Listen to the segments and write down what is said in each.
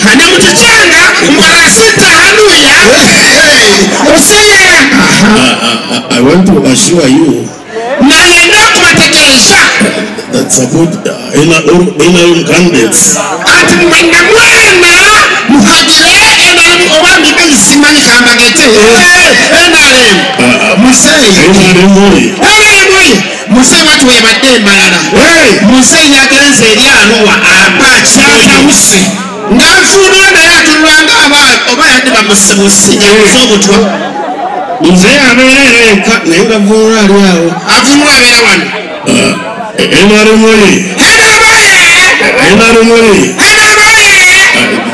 Hanemutuchanga mwarasita hanuya. Usiyera. I want to assure you. Nayenda kubategeeza. That support NRM candidates. Ati mwena mwena muhagire NRM oba mbibe simanyi kambagete. NRM. Museyi. NRM oye. NRM oye. Museyi watu webadde Mbarara. Museyi yagenze eri Arua apakyatawuse. Ng'afuulula naye atunula nga oba yadde bamusibusi yabuze obutwa. Muzeeyi abeera era yekka naye ng'avvuunula ali awo. Avvuunula abeera wano. NRM oye. NRM oye. NRM oye. NRM oye.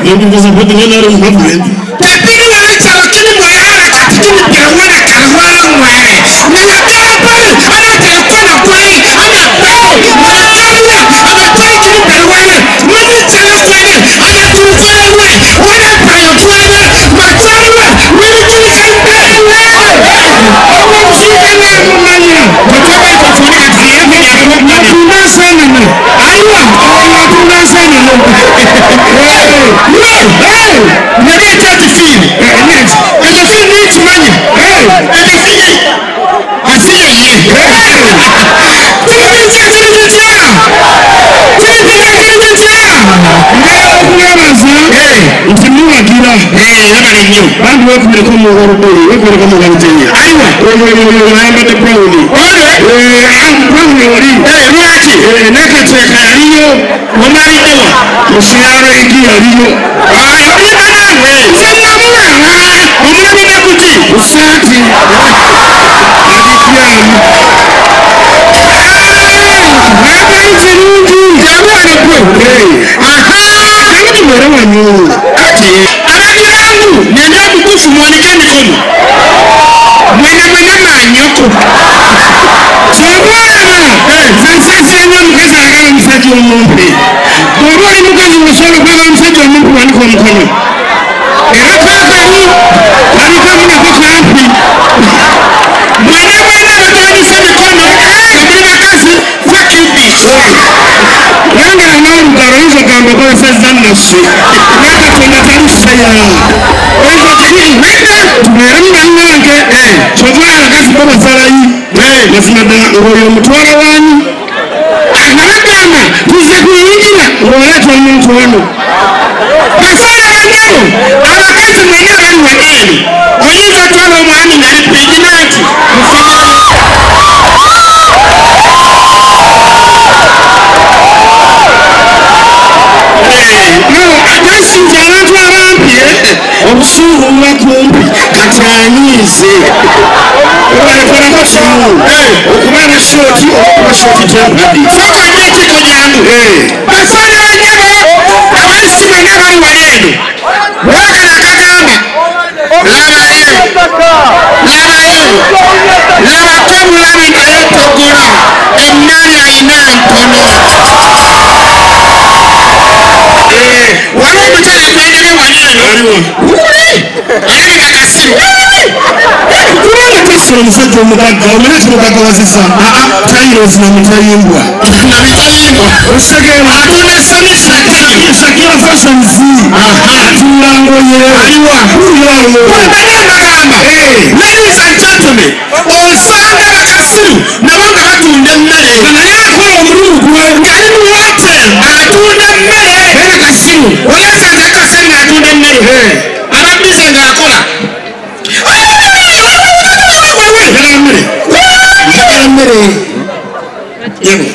Thank you for supporting NRM government. Tepini wanacha lakini mwayara katikini pirwana karwana mwere. Nina pale ana telefona kweli ana pale mwanakaria ana taikini pirwana mimi tena kweli ana tulifanya wana prayo kweli macharwa mimi tulikambe. Owo mshika na mumanya. Kutoka iko tunika tuliyepi ya kumanya. Natunda sana na. Aiwa. Natunda sana na. Hey! Hey! Nani chati fili? Ejo fili ni chimanya. Ejo fili. Asiye ye. Tuli tuli tuli. Ngera okubabaza nti muwagira. Yabale nnyo. Bambi weekumireko mu ngalo bbiri, weekumireko mu ngalo zenye. Aiwa. Ayambadde brown. Ole. Brown oli. Lwaki? N'akateeka yaliyo. Omulabiddewa? Mu CRAD yaliyo. Olimba naawe. Nze namulaba. Omulabidde ku ki? Ku ssaati. Agityamu. Baagala kirungi. Yabwana gwe. Aha. Kakati mwere wano. Kati abagirangu nyenye omugufu muwanike emikono. Mwene mwene manyoko. Kyobulaba nze nsaasira nnyo omukazi ayagala omusajja omumpi. Bw'oba oli mukazi ng'osobola okwagala omusajja omumpi wanika omukono. Era kaakamu kalikamu nako kampi. Mwene mwene abatawanise emikono nga muli bakazi fuck you bitch. Nange n'olugalo oyinza okugamba okozesezza nnasse. Naye Katonda tali fair. Oyinza okugamba tubeeremu bannange. Kyova abakazi bo basalayi. Mazima ddala ng'oyo omutwala waani. Nga bagamba tuzze kuyingira ng'oleeta omuntu ono. Basaala banyabo abakazi mwenna abali wano eno oyinza otwala omwami ng'ali pregnant mufinyalo. Ate nti abantu abampi obusungu buba kumpi kati anyiize. Obalekwerako kimu okubeera short okuba short tempered. Sooka nnyo ekiiko jangu. Basaala banyabo abalisi mwenna abali wano eno bwagala akagamba labayo labayo labako bulabi naye togula emmere ayina ntono. Waliwo omukyala gwendabye wano eno alabika kasiru. Kubanga tosobola omusajja omugagga omanye kimugaggawaziza tayirozi namutayimbwa. Namitayimbwa. Osegeera. Atunda samisa tayiro. Shakira Fashions. Atunda ngoye. Aliwa. Wuuyo. Mbadde mbagamba. Ladies and gentlemen, osanga bakasiru nabo nga batunda emmere. Nga naye akola omulimu gwe. Ng'ali mu hotel atunda emmere. Beera kasiru. Oyasanze kasiru ng'atunda emmere. Aba bize ng'akola. Njagala mmere. Njagala mmere. Yego.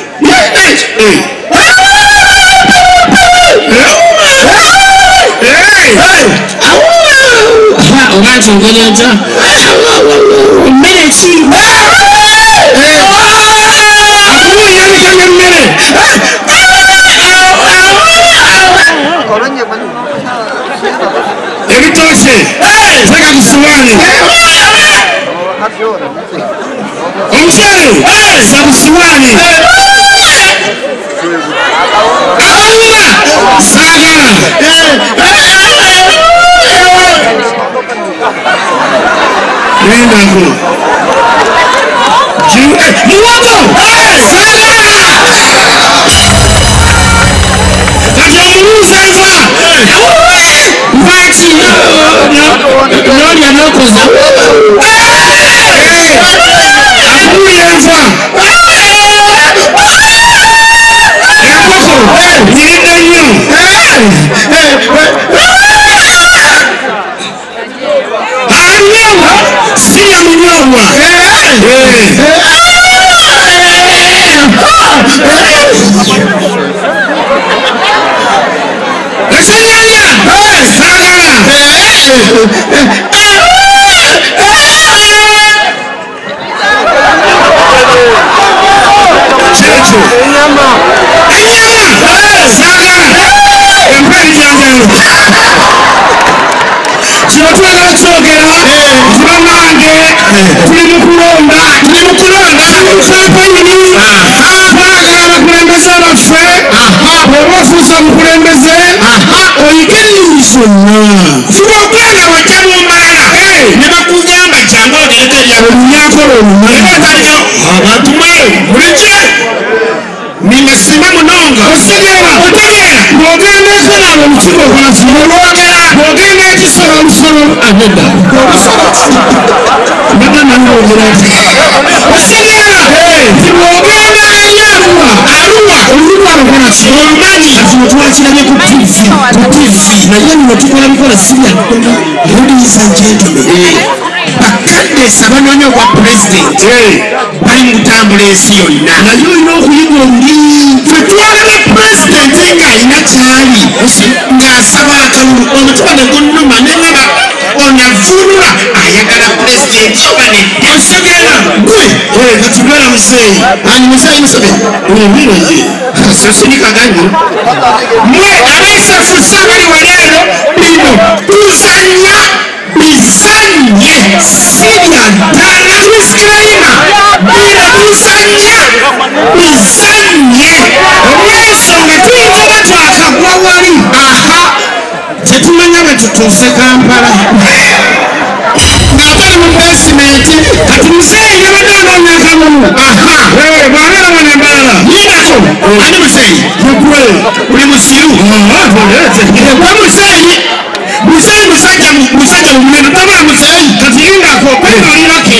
Oba nkyogera ntya? Emmere ki? Akuwunyalika n'emmere. Ebitooke. Teeka ku ssowaani. Omuceere. Ssa ku ssowaani. Akawunga. Saagala. Lindako. Muwogo. Saagala. Kati omubuuza enva. N'okoza Akuwulira enfa enkoko nyiridde nnyo alinyobwa sirya munyobwa ekyenyanja saagala kyekyo enyama saagala empa ebijanjalo kino twagala kyogera nti bannange tuli mu kulonda tuli mu kampeyini twagala abakulembeze baffe bw'oba ofuuse omukulembeze oyige ennimi zonna fuba okulaba wajja mu mbalala ne bakugamba jangu ogereko ebyalo olunyakola olumanyi otandika abantu mwe mulijje ninasima munonga otegeera otegeera bw'ogenda ekanaba olukiiko okola ki olwogera bw'ogenda ekisolo olusolo agenda mbadde nalwogera nti otegeera nti bw'ogenda eri Arua olulimi lwakola ki olumanyi kati no twakirabye ku TV naye bino tukola bikola si bya ddala. Ladies and gentlemen, bakadde abanoonya obwa pulezidenti bali mu kutambula ensi yonna naye olina okuyiga olulimi. Ffe twagala pulezidenti ng'alina kyali ng'asaba akalulu omutima ne gunnuma ne ngamba ono avvuunula ayagala pulezidenti oba nedda. Otegeera gwe kati beera muzeeyi ani muzeeyi Museveni emiro ye sosinika ganyo mwe abeesafusa abali wano eno bino tuzannya bizannye si bya ddala disclaimer bino tuzannya bizannye olw'ensonga tuyinza oba twakagwa wali aha tetumanya bwe tutuuse Kampala ng'atali mu basementi kati muzeeyi yabadde anoonya akalulu aha bw'abeera wano embalala yinako ani muzeeyi yegwe uli musiru gwe muzeeyi muzeeyi musajja munene tabula muzeeyi kati yindako kwenoolirake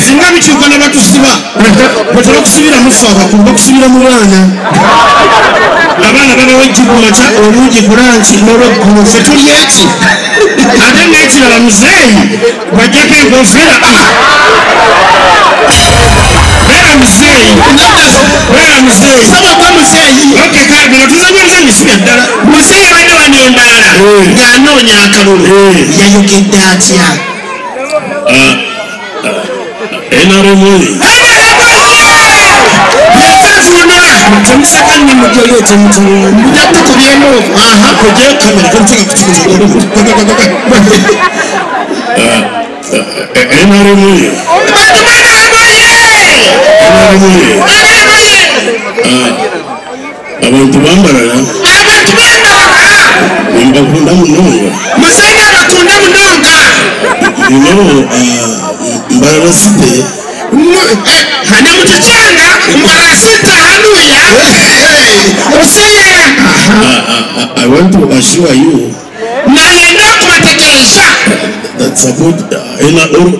singa bikyuka ne batusiba bwe tebakusibira mufe abakulu bakusibira mu baana abaana babawa eggi ku makya olungi ku lanki n'olweggulo ffe tuli eki ate n'ekirala muzeeyi bw'ajjako enkofiira beera muzeeyi beera muzeeyi saba gwe muzeeyi okay kale bino tuzannya bizannyo si bya ddala muzeeyi abadde wano embalala ng'anoonya akalulu yayogedde atya NRM yazavuunula temuseka nne mujjayo etemutono mujja tukubyemu aha kujjayo kamera tomuseka kukibuza NRM bantu NRM abantu bambalala abantu bambalala mbakunda munonga muzeeyi abakunda munonga you know Mbarara City hane mukikyanga Mbarara City hanuya oseera I want to assure you nayenda okubategeeza that support NRM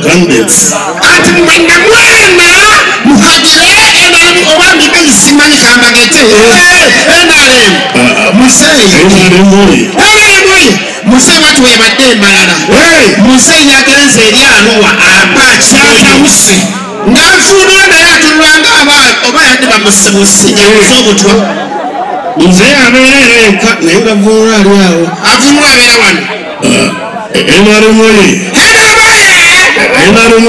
candidates ati mwenna mwena muhagire NRM oba mbibe simanyi kambagete NRM muzeeyi NRM NRM muzeeyi watu webadde embalala muzeeyi yagenze eri Arua abakyatawuse ng'avuunula naye atunulanga oba yadde bamusibusi yabuze obutwa muzeeyi abeera era yekka naye ng'avvuunula ali awo avuunula abeera wano NRM NRM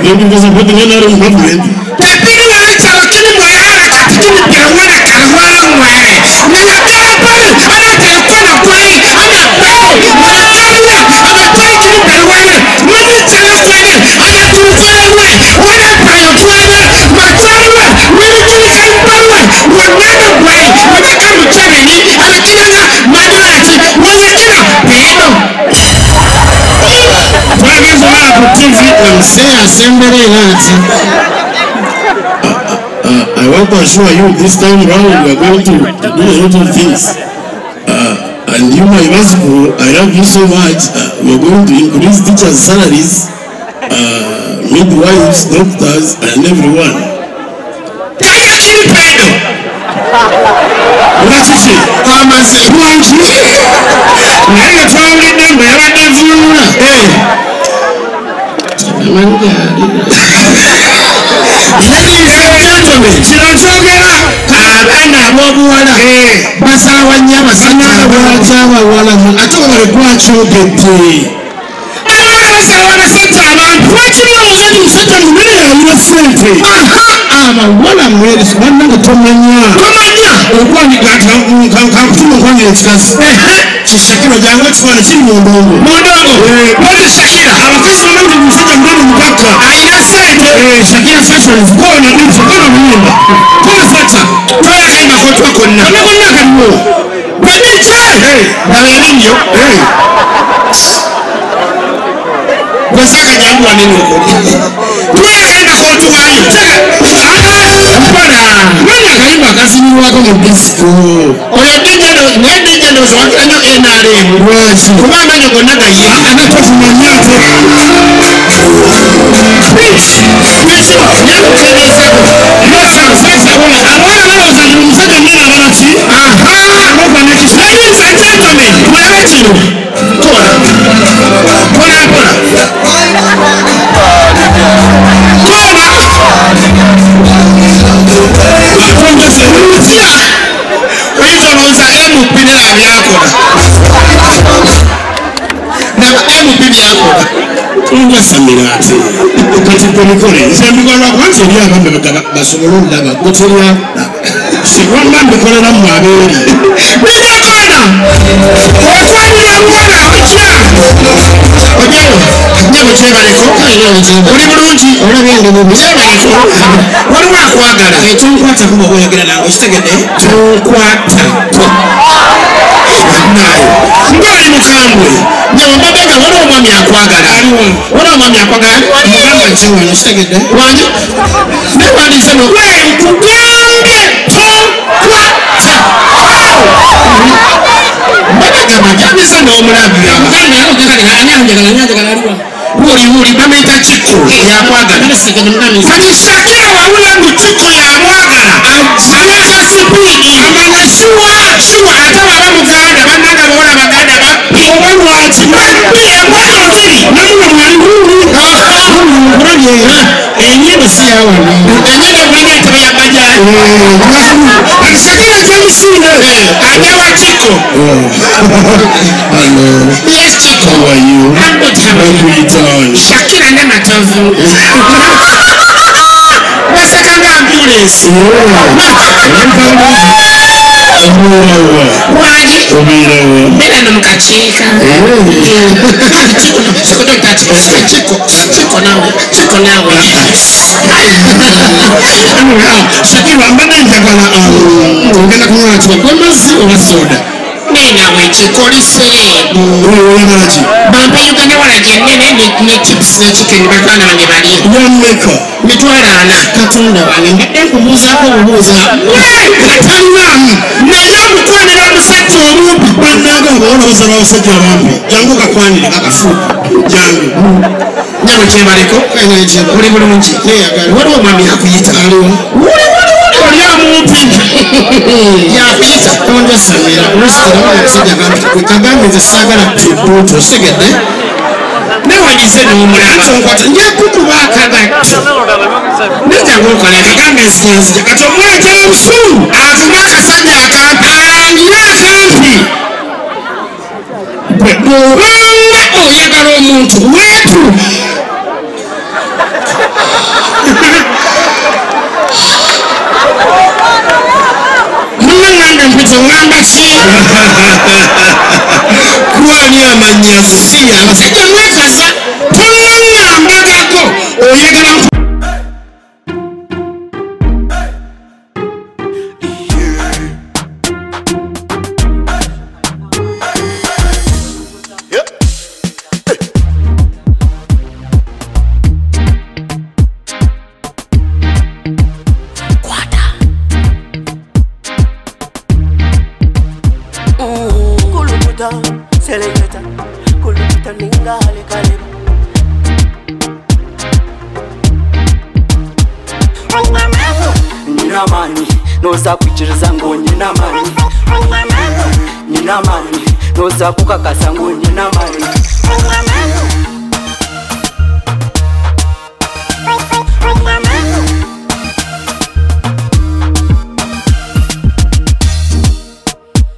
NRM supporting NRM government tepiri walikyalo kini mwayala kati kini pirawena kalwala ngwere niyagala pali anaterekona kwei anabao mwanakalya abatwai kini pirawena mwichalo kwene anaturukwelwe wanapayo kwene matwalwe wilikili kampalwe wanana gwei wanakamuchabeni anakinanga madulati wanyakina peno twageza olaba ku TV muzeeyi asemberera ati I want to assure you this time round we are going to do a lot of things. I And you, my Vasco, I love you so much. We are going to increase teachers' salaries, midwives, doctors, and everyone. Ladies and gentlemen, abaana ab'obuwala basalawa nnyo abasajja abawala ate wabale gwakyogedde. Abawala basalawa abasajja abantu. Lwaki mulowooza nti musajja munene yalina ssente? Abawala mweresi bannange tomanya. Tomanya. Kankutuma okwanira ekikazi. Kishakira jangu ekifaananyi kiri mu ndongo. Mu ndongo. Mpozi Shakira. Abakazi bamanyi nti musajja munene mugagga. Alina ssente. Shakira fashions kona bityo kona oluyimba. Kona fata. Twala akayimba k'otuwa konna. Konna konna kaliwo. Gwe DJ! Laba erinnyo. Gwe saka jangu wanene okole. Twala akayimba k'otuwaayo. Mpola. Manya akayimba akazinirwako mu disco. Oyo DJ naye DJ ndowooza wagira nnyo NRM. Lwaki? Kuba amanyo gonna gaye. Anatofumanya ate. Abawala balowooza nti omusajja munene abala ki? Ladies and gentlemen, mulabe kino. Kola. Kola mpola. Kola. Otya. Oyinza olowooza MP naye byakola. Laba MP byakola. Onjasamira ate. Kati gwe bikole. Nze mbikola lwakuba nti eri abambe basobole olaba. Gwe terya. Wamma mbikolera mmwe abeeri. Binyakona! Otwalira muwala otya? Ojjayo, nnyabo kyebaleko. Oli bulungi? Kyebaleko. Waliwo akwagala. Tonkwatako bw'oba oyogera nange okitegedde? Tonkwatako. Naayo. Ng'oli mukambwe. Nnyabo mbadde nga waliwo omwami akwagala. Waliwo omwami akwagala. Mugamba nti wano okitegedde? Wangi? Naye wandiise no. Nkugambye tonkwata. Mbadde gamba gyabise n'omulabi. Mugamba aliwa. Wuli bamuyita Chiko yakwagala. Kati Shakira wawula ngu Chiko yamwagala. Aleeta sipiidi. Amanya shuwa. Shuwa ate baba Muganda bannange abawala Baganda babbi. Oba lwaki? Babbi embwa ziri. Namuno mwali wuli. Nkulabye. Ennyindo si ya wano. Ennyindo mulinga entebe ya bajaji. Kati Shakira gyemusinga. Ajja wa Chiko. Hello. Yes, Chiko. How are you? I'm good, how are you? Shakira Namatovu. Baseka nga ambulance. Wangi? Mbeera no mu kakiika. Chiko, Chiko, don't touch me. Chiko, Chiko naawe, Chiko naawe. Shakira mbadde njagala ogenda kunywa ki? Gw'amazzi oba soda? Naye naawe Chiko oli sereebu. Oyagala ki? Bampe Uganda walagi ennene ne chips ne chicken bakwano bange balye. Yammeka? 400,000. Katonda wange mbadde nkubuuzaako obubuuza. Atalinamu. Naye omukwanira omusajja omumpi. Bannange abawala basala abasajja abampi. Jangu kakwanire kakafuuka. Jangu. Nnyabo kyebaleko. Oli bulungi. Waliwo omwami akuyita. Aliwo. Oli amumpi. Yakuyita. Tonjasamira. Olwesitera omusajja kagambe nze saagala tubuutu okitegedde? Newanyize n'omulaba. Nja kukuba akagatto. Nejja ng'okola Kagambe nzija kati omwetera obusungu. Avuga akasajja akampi. Alangire akampi. Bw'obanga oyagala omuntu weetu. Munnange mpita ŋŋamba ki? Kwani amannya si abasajja mwekaza. Tonnaŋŋambagako oyagala Kulukuta, seleketa, kulukuta ninga halekaleba. Nina mani, noza kuchiriza ngo nina mani. Nina mani, noza kukakasa ngo nina mani.